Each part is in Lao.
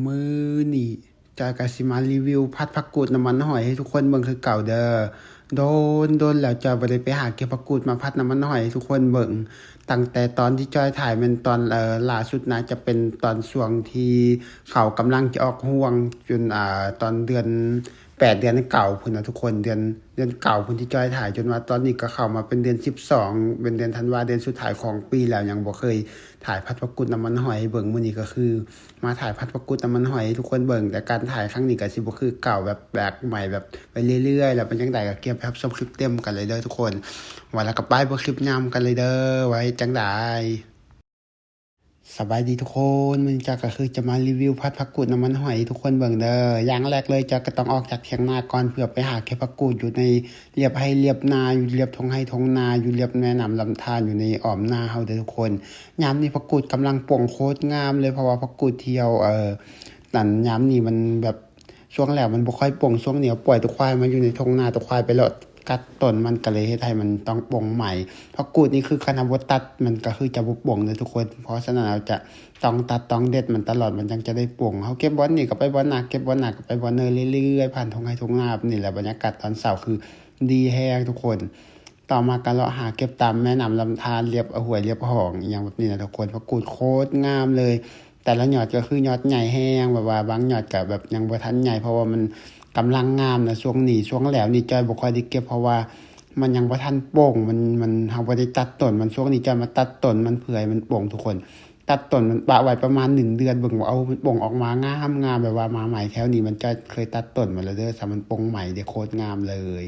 ມື້ນີ້ຈອຍກໍຊິມາຣີວິວຜັດຜັກກູດນ້ຳມັນຫອຍໃຫ້ທຸກຄົນເບິ່ງຄືເກົ່າເດີ້. ດົນໆແລ້ວຈອຍບໍ່ໄດ້ໄປຫາເກັບຜັກກູດມາຜັດນ້ຳມັນຫອຍໃຫ້ທຸກຄົນເບິ່ງ ຕັ້ງແຕ່ຕອນທີ່ຈອຍຖ່າຍແມ່ນຕອນ ເອີ ລ່າສຸດໜ້າຈະເປັນຕອນຊ່ວງທີ່ເຂົາກຳລັງຈະອອກຮວງ ຈົນ ອ່າ ຕອນເດືອນ ແປດ ເດືອນເກົ້າພຸ້ນນະທຸກຄົນ ເດືອນ ເດືອນເກົ້າພຸ້ນທີ່ຈອຍຖ່າຍ ຈົນວ່າຕອນນີ້ກໍເຂົ້າມາເປັນເດືອນສິບສອງ ເປັນເດືອນທັນວາ ເດືອນສຸດທ້າຍຂອງປີແລ້ວ ຍັງບໍ່ເຄີຍຖ່າຍຜັດຜັກກູດນ້ຳມັນຫອຍໃຫ້ເບິ່ງ. ມື້ນີ້ກໍຄືມາຖ່າຍຜັດຜັກກູດນ້ຳມັນຫອຍໃຫ້ທຸກຄົນເບິ່ງ ແຕ່ການຖ່າຍຄັ້ງນີ້ກໍຊິບໍ່ຄືເກົ່າ ແບບແປກໃໝ່ ແບບໄປເລື້ອຍໆ ແລ້ວເປັນຈັ່ງໃດກໍກຽມໄປຮັບຊົມຄລິບເຕັມກັນເລີຍເດີ້ທຸກຄົນ. ວ່າແລ້ວກໍໄປເບິ່ງຄລິບຍາວນຳກັນເລີຍເດີ້ ວ່າເຮັດຈັ່ງໃດ. ສະບາຍດີທຸກຄົນ ມື້ນີ້ຈອຍກໍຄືຈະມາຣີວິວຜັດຜັກກູດນ້ຳມັນຫອຍໃຫ້ທຸກຄົນເບິ່ງເດີ້. ຢ່າງແລກເລີຍຈອຍກໍຕ້ອງອອກຈາກຖຽງນາກ່ອນ ເພື່ອໄປຫາເກັບຜັກກູດຢູ່ໃນລຽບໄຮ່ລຽບນາ ຢູ່ລຽບທົ່ງໄຮ່ທົ່ງນາ ຢູ່ລຽບແມ່ນ້ຳລຳທານ ຢູ່ໃນອ້ອມນາເຮົາເດີ້ທຸກຄົນ. ຍາມນີ້ຜັກກູດກຳລັງປົ່ງໂຄດງາມເລີຍ ເພາະວ່າຜັກກູດທີ່ເຮົາ ເອີ ນັ້ນ ຍາມນີ້ມັນແບບ ຊ່ວງແລ້ວມັນບໍ່ຄ່ອຍປົ່ງ ຊ່ວງນີ້ເອົາປ່ອຍຕົວຄວາຍມາຢູ່ໃນທົ່ງນາ ຕົວຄວາຍໄປເລາະກັດຕົ້ນ ມັນກໍເລີຍເຮັດໃຫ້ມັນຕ້ອງປົ່ງໃໝ່. ຜັກກູດນີ້ຄືຄັນເຮົາບໍ່ຕັດ ມັນກໍຄືຈະບໍ່ປົ່ງເດີ້ທຸກຄົນ. ເພາະສະນັ້ນເຮົາຈະຕ້ອງຕັດຕ້ອງເດັດມັນຕະຫຼອດ ມັນຈັ່ງຈະໄດ້ປົ່ງ. ເຮົາເກັບບ່ອນນີ້ກໍໄປບ່ອນໜ້າ ເກັບບ່ອນໜ້າກໍໄປບ່ອນເນີ ເລື້ອຍໆ ຜ່ານທົ່ງໄຮ່ທົ່ງນາແບບນີ້ແຫຼະ. ບັນຍາກາດຕອນເຊົ້າຄືດີແຮງທຸກຄົນ. ຕໍ່ມາກໍເລາະຫາເກັບຕາມແມ່ນ້ຳລຳທານ ລຽບຫ້ວຍລຽບຮ່ອງ ອີ່ຫຍັງແບບນີ້ນະທຸກຄົນ. ຜັກກູດໂຄດງາມເລີຍ ແຕ່ລະຍອດກໍຄືຍອດໃຫຍ່ແຮງ ແບບວ່າບາງຍອດກໍແບບຍັງບໍ່ທັນໃຫຍ່ ເພາະວ່າມັນກຳລັງງາມນະຊ່ວງນີ້. ຊ່ວງແລ້ວນີ້ຈອຍບໍ່ຄ່ອຍໄດ້ເກັບ ເພາະວ່າມັນຍັງບໍ່ທັນປົ່ງ ມັນ ມັນ ເຮົາບໍ່ໄດ້ຕັດຕົ້ນມັນ. ຊ່ວງນີ້ຈອຍມາຕັດຕົ້ນມັນເພື່ອໃຫ້ມັນປົ່ງທຸກຄົນ. ຕັດຕົ້ນມັນປະໄວ້ປະມານໜຶ່ງເດືອນ ເບິ່ງວ່າ ເອົາ ມັນປົ່ງອອກມາງາມໆ ແບບວ່າມາໃໝ່ແຖວນີ້ ມັນຈອຍເຄີຍຕັດຕົ້ນມາແລ້ວເດີ້ ຊະມັນປົ່ງໃໝ່ເດ້ ໂຄດງາມເລີຍ.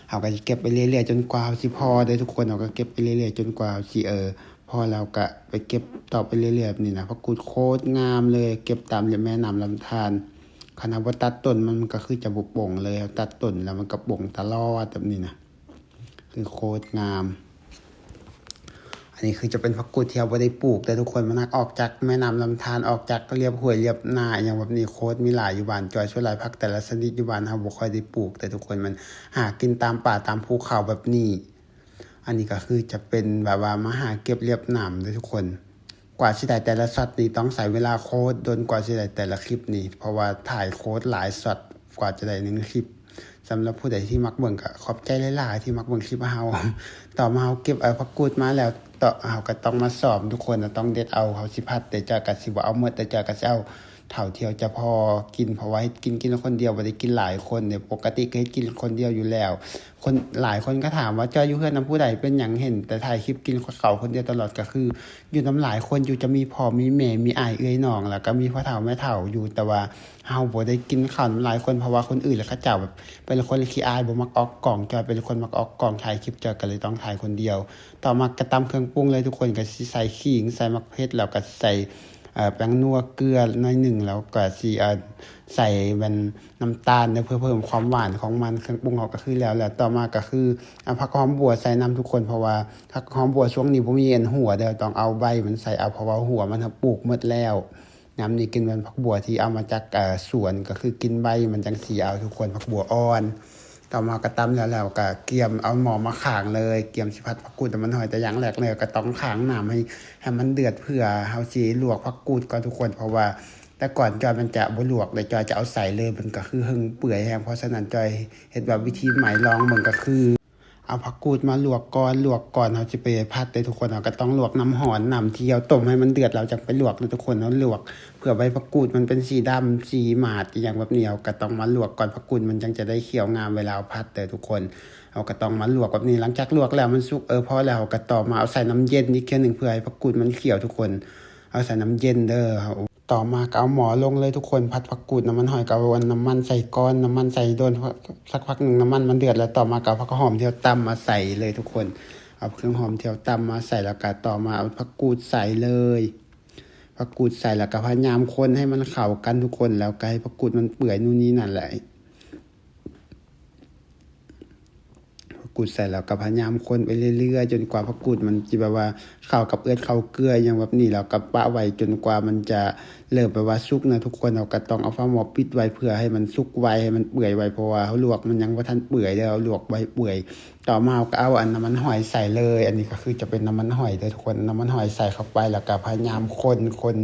ເຮົາກໍຊິເກັບໄປເລື້ອຍໆ ຈົນກວ່າເຮົາຊິພໍເດີ້ທຸກຄົນ. ເຮົາກໍເກັບໄປເລື້ອຍໆ ຈົນກວ່າເຮົາຊິ ເອີ ພໍ ແລ້ວກໍໄປເກັບຕໍ່ໄປເລື້ອຍໆ ແບບນີ້ນະ. ຜັກກູດໂຄດງາມເລີຍ ເກັບຕາມແມ່ນ້ຳລຳທານ. ຄັນເຮົາບໍ່ຕັດຕົ້ນມັນ ມັນກໍຄືຈະບໍ່ປົ່ງເລີຍ. ເຮົາຕັດຕົ້ນແລ້ວມັນກໍປົ່ງຕະຫຼອດແບບນີ້ນະ ຄືໂຄດງາມ. ອັນນີ້ຄືຈະເປັນຜັກກູດທີ່ເຮົາບໍ່ໄດ້ປູກເດີ້ທຸກຄົນ. ມັນຫາກອອກຈາກແມ່ນ້ຳລຳທານ ອອກຈາກລຽບຫ້ວຍລຽບນາ ອີ່ຫຍັງແບບນີ້ ໂຄດມີຫຼາຍຢູ່ບ້ານຈອຍ. ສ່ວນຫຼາຍຜັກແຕ່ລະຊະນິດຢູ່ບ້ານເຮົາບໍ່ຄ່ອຍໄດ້ປູກເດີ້ທຸກຄົນ ມັນຫາກິນຕາມປ່າຕາມພູເຂົາແບບນີ້. ອັນນີ້ກໍຄືຈະເປັນແບບວ່າມາຫາເກັບລຽບນ້ຳເດີ້ທຸກຄົນ. ກວ່າຊິໄດ້ແຕ່ລະຊັອດນີ້ຕ້ອງໃຊ້ເວລາໂຄດດົນ ກວ່າຊິໄດ້ແຕ່ລະຄລິບນີ້ ເພາະວ່າຖ່າຍໂຄດຫຼາຍຊັອດ ກວ່າຈະໄດ້ໜຶ່ງຄລິບ. ສຳລັບຜູ້ໃດທີ່ມັກເບິ່ງກໍຂອບໃຈຫຼາຍໆ ທີ່ມັກເບິ່ງຄລິບເຮົາ. ຕໍ່ມາເຮົາເກັບເອົາຜັກກູດມາແລ້ວ ເຮົາກໍຕ້ອງມາຊອມທຸກຄົນ ຕ້ອງເດັດເອົາ. ເຮົາຊິຜັດ ແຕ່ຈອຍກໍຊິບໍ່ເອົາໝົດ ແຕ່ຈອຍກໍຊິເອົາເທົ່າທີ່ເຮົາຈະພໍກິນ ເພາະວ່າເຮັດກິນ ກິນຄົນດຽວ ບໍ່ໄດ້ກິນຫຼາຍຄົນເດ້. ປົກກະຕິກໍເຮັດກິນຄົນດຽວຢູ່ແລ້ວ. ຄົນ ຫຼາຍຄົນກໍຖາມວ່າ ຈອຍຢູ່ເຮືອນນຳຜູ້ໃດ ເປັນຫຍັງເຫັນແຕ່ຖ່າຍຄລິບກິນເຂົ້າຄົນດຽວຕະຫຼອດ? ກໍຄືຢູ່ນຳຫຼາຍຄົນຢູ່ ຈະມີພໍ່ມີແມ່ ມີອ້າຍເອື້ອຍນ້ອງ ແລ້ວກໍມີພໍ່ເຖົ້າແມ່ເຖົ້າຢູ່ ແຕ່ວ່າ ເຮົາບໍ່ໄດ້ກິນເຂົ້ານຳຫຼາຍຄົນ ເພາະວ່າຄົນອື່ນລະເຂົາເຈົ້າແບບເປັນຄົນຂີ້ອາຍ ບໍ່ມັກອອກກ້ອງ. ຈອຍເປັນຄົນມັກອອກກ້ອງ ຖ່າຍຄລິບຈອຍກໍເລີຍຕ້ອງຖ່າຍຄົນດຽວ. ຕໍ່ມາກໍຕຳເຄື່ອງປຸງເລີຍທຸກຄົນ ກໍຊິໃສ່ຂີງ ໃສ່ໝາກເຜັດ ແລ້ວກໍໃສ່ ເອີ ແປ້ງນົວ ເກືອໜ້ອຍໜຶ່ງ ແລ້ວກໍຊິ ເອີ ໃສ່ແມ່ນນ້ຳຕານເດີ ເພື່ອເພີ່ມຄວາມຫວານຂອງມັນ. ເຄື່ອງປຸງເຮົາກໍຄືແລ້ວແຫຼະ. ຕໍ່ມາກໍຄືເອົາຜັກຫອມບົ່ວໃສ່ນຳທຸກຄົນ ເພາະວ່າຜັກຫອມບົ່ວຊ່ວງນີ້ບໍ່ມີອັນຫົວເດີ ຕ້ອງເອົາໃບມັນໃສ່ເອົາ ເພາະວ່າຫົວມັນເຮົາປູກໝົດແລ້ວ. ຍາມນີ້ກິນແມ່ນຜັກບົ່ວທີ່ເອົາມາຈາກ ເອີ ສວນ ກໍຄືກິນໃບມັນຈັ່ງຊິເອົາທຸກຄົນ ຜັກບົ່ວອ່ອນ. ຕໍ່ມາກໍຕຳແລ້ວ ແລ້ວກໍກຽມເອົາໝໍ້ມາຂ້າງເລີຍ ກຽມຊິຜັດຜັກກູດນ້ຳມັນຫອຍ. ແຕ່ຢ່າງແລກເລີຍກໍຕ້ອງຄ້າງນ້ຳໃຫ້ ໃຫ້ມັນເດືອດ ເພື່ອເຮົາຊິລວກຜັກກູດກ່ອນທຸກຄົນ ເພາະວ່າແຕ່ກ່ອນຈອຍມັນຈະບໍ່ລວກເລີຍ ຈອຍຈະເອົາໃສ່ເລີຍ ມັນກໍຄືເຫິງເປື່ອຍແຮງ. ເພາະສະນັ້ນຈອຍເຮັດແບບວິທີໃໝ່ລອງເບິ່ງ ກໍຄື ເອົາຜັກກູດມາລວກກ່ອນ ລວກກ່ອນເຮົາຊິໄປຜັດເດ້ທຸກຄົນ. ເຮົາກໍຕ້ອງລວກນ້ຳຮ້ອນ ນ້ຳທີ່ເຮົາຕົ້ມໃຫ້ມັນເດືອດ ແລ້ວຈັ່ງໄປລວກເດ້ທຸກຄົນ. ເຮົາລວກເພື່ອໃບຜັກກູດມັນເປັນສີດຳ ສີໝາດ ອີ່ຫຍັງແບບນີ້ ເຮົາກໍຕ້ອງມາລວກກ່ອນ ຜັກກູດມັນຈັ່ງຈະໄດ້ຂຽວງາມເວລາເຮົາຜັດເດີທຸກຄົນ. ເຮົາກໍຕ້ອງມາລວກແບບນີ້ ຫຼັງຈາກລວກແລ້ວມັນສຸກ ເອີ ພໍແລ້ວ ເຮົາກໍຕໍ່ມາເອົາໃສ່ນ້ຳເຢັນອີກເທື່ອໜຶ່ງ ເພື່ອໃຫ້ຜັກກູດມັນຂຽວທຸກຄົນ. ເອົາໃສ່ນ້ຳເຢັນເດີ ເຮົາ ຕໍ່ມາກໍເອົາໝໍ້ລົງເລີຍທຸກຄົນ ຜັດຜັກກູດນ້ຳມັນຫອຍ ກໍເອົານ້ຳມັນໃສ່ກ່ອນ ນ້ຳມັນໃສ່ດົນ ສັກພັກໜຶ່ງນ້ຳມັນມັນເດືອດແລ້ວ ຕໍ່ມາກໍເອົາຜັກຫອມທີ່ເຮົາຕຳມາໃສ່ເລີຍທຸກຄົນ. ເອົາເຄື່ອງຫອມທີ່ເຮົາຕຳມາໃສ່ ແລ້ວກໍຕໍ່ມາເອົາຜັກກູດໃສ່ເລີຍ ຜັກກູດໃສ່ ແລ້ວກໍພະຍາຍາມຄົນໃຫ້ມັນເຂົ້າກັນທຸກຄົນ ແລ້ວກໍໃຫ້ຜັກກູດມັນເປື່ອຍນູ່ນນີ້ນັ້ນແຫຼະ. ຜັກກູດໃສ່ແລ້ວກໍພະຍາຍາມຄົນໄປເລື້ອຍໆ ຈົນກວ່າຜັກກູດມັນຈະແບບວ່າເຂົ້າກັບເອືອດເຂົ້າເກືອຫຍັງແບບນີ້ ແລ້ວກໍປະໄວ້ຈົນກວ່າມັນຈະເລີ່ມແບບວ່າສຸກນະທຸກຄົນ. ເຮົາກໍຕ້ອງເອົາຝາໝໍ້ປິດໄວ້ເພື່ອໃຫ້ມັນສຸກໄວ ໃຫ້ມັນເປື່ອຍໄວ ເພາະວ່າເຮົາລວກມັນຍັງບໍ່ທັນເປື່ອຍເດີ ເຮົາລວກບໍ່ໃຫ້ເປື່ອຍ. ຕໍ່ມາເຮົາກໍເອົາອັນນ້ຳມັນຫອຍໃສ່ເລີຍ ອັນນີ້ກໍຄືຈະເປັນນ້ຳມັນຫອຍເດີທຸກຄົນ. ນ້ຳມັນຫອຍໃສ່ເຂົ້າໄປ ແລ້ວກໍພະຍາຍາມຄົນ ຄົນ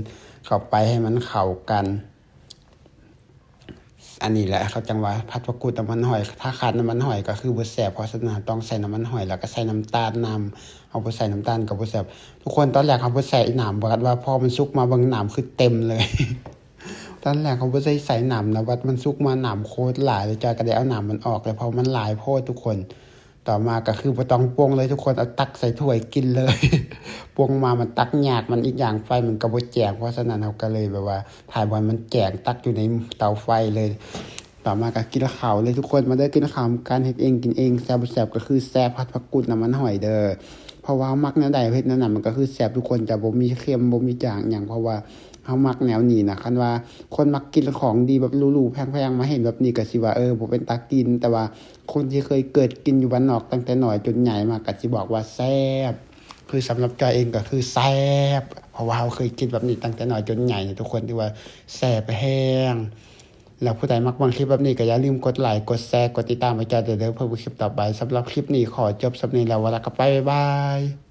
ເຂົ້າໄປໃຫ້ມັນເຂົ້າກັນ. ອັນນີ້ແຫຼະເຂົາຈັ່ງວ່າຜັດຜັກກູດນ້ຳມັນຫອຍ. ຖ້າຂາດນ້ຳມັນຫອຍກໍຄືບໍ່ແຊບ, ເພາະສະນັ້ນເຮົາຕ້ອງໃສ່ນ້ຳມັນຫອຍ ແລ້ວກໍໃສ່ນ້ຳຕານນຳ. ເຮົາບໍ່ໃສ່ນ້ຳຕານກໍບໍ່ແຊບ. ທຸກຄົນ ຕອນແລກເຮົາບໍ່ໃສ່ນ້ຳ, ບັດວ່າພໍມັນສຸກມາເບິ່ງ ນ້ຳຄືເຕັມເລີຍ. ຕອນແລກເຮົາບໍ່ໄດ້ໃສ່ນ້ຳນະ, ບັດມັນສຸກມາ ນ້ຳໂຄດຫຼາຍ, ແລ້ວຈອຍກໍໄດ້ເອົານ້ຳມັນອອກແລ້ວ ເພາະມັນຫຼາຍໂພດທຸກຄົນ. ຕໍ່ມາກໍຄືບໍ່ຕ້ອງປົງເລີຍທຸກຄົນ, ເອົາຕັກໃສ່ຖ້ວຍກິນເລີຍ. ປົງມາມັນຕັກຍາກ, ມັນ ອີກຢ່າງໄຟມັນກໍບໍ່ແຈ້ງ, ເພາະສະນັ້ນເຮົາກໍເລີຍແບບວ່າ ຖ້າບໍ່ໃຫ້ມັນແຈ້ງ, ຕັກຢູ່ໃນເຕົາໄຟເລີຍ. ຕໍ່ມາກໍກິນເຂົ້າເລີຍທຸກຄົນ, ມາເດີ ກິນເຂົ້ານຳກັນ. ເຮັດເອງກິນເອງ, ແຊບບໍ່ແຊບກໍຄືແຊບ, ຜັດຜັກກູດນ້ຳມັນຫອຍເດີ. ເພາະວ່າເຮົາມັກແນວໃດ ເຮັດແນວນັ້ນ ມັນກໍຄືແຊບທຸກຄົນ, ຈະບໍ່ມີເຄັມ ບໍ່ມີຈາງຫຍັງ, ເພາະວ່າເຮົາມັກແນວນີ້ນະ. ຄັນວ່າຄົນມັກກິນຂອງດີແບບຫຼູໆແພງໆ ມາເຫັນແບບນີ້ກໍຊິວ່າ ເອີ ບໍ່ເປັນຕາກິນ, ແຕ່ວ່າຄົນທີ່ເຄີຍເກີດກິນຢູ່ບ້ານນອກຕັ້ງແຕ່ນ້ອຍຈົນໃຫຍ່ມາກໍຊິບອກວ່າແຊບ. ຄືສຳລັບຈອຍເອງກໍຄືແຊບ, ເພາະວ່າເຮົາເຄີຍກິນແບບນີ້ຕັ້ງແຕ່ນ້ອຍຈົນໃຫຍ່ນະທຸກຄົນ, ຖືວ່າແຊບແຮງ. ແລ້ວຜູ້ໃດມັກເບິ່ງຄລິບແບບນີ້ກໍຢ່າລືມກົດໄລ, ກົດແຊ, ກົດຕິດຕາມໃຫ້ຈອຍເດີ ເພື່ອເບິ່ງຄລິບຕໍ່ໄປ. ສຳລັບຄລິບນີ້ຂໍຈົບສ່ຳນີ້ແລ້ວ, ວ່າແລ້ວກໍໄປ, ບາຍບາຍ.